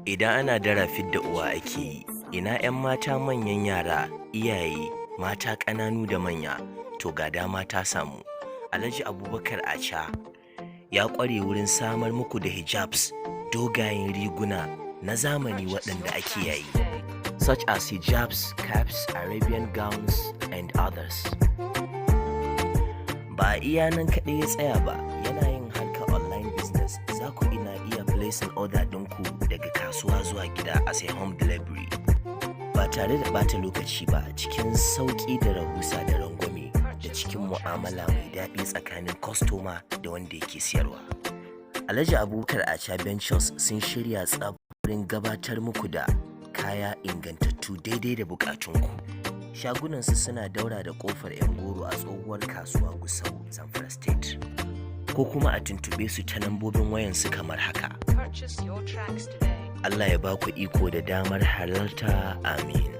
Idan ana dara, fidda uwa ake yi. Ina 'yan mata, manyan yara, iyaye, mata ƙananu da manya, to ga dama ta samu. Alhaji Abubakar Acha ya ƙware wurin samar muku da hijabs, dogayen riguna na zamani waɗanda ake yayi, such as hijabs, caps, Arabian gowns and others. Ba iya nan kaɗai ya tsaya ba, yana yin harkar online business. Za ku ina iya placing order ɗinku daga kasuwa zuwa gida as a home delivery ba tare da ɓata lokaci ba, cikin sauƙi da rahusa da rangwame da cikin mu'amala mai daɗi tsakanin kwastoma da wanda yake siyarwa. Alhaji Abubakar Acha Ventures sun shirya tsab wurin gabatar muku da kaya ingantattu daidai da bukatunku. Shagunansu suna daura da kofar 'Yan Goro a Tsohuwar Kasuwa, Gusau, Zamfara State. Ko kuma a tuntuɓe su ta lambobin wayansu kamar haka. Purchase your tracks today. Allah ya ba ku iko da damar halarta, amin.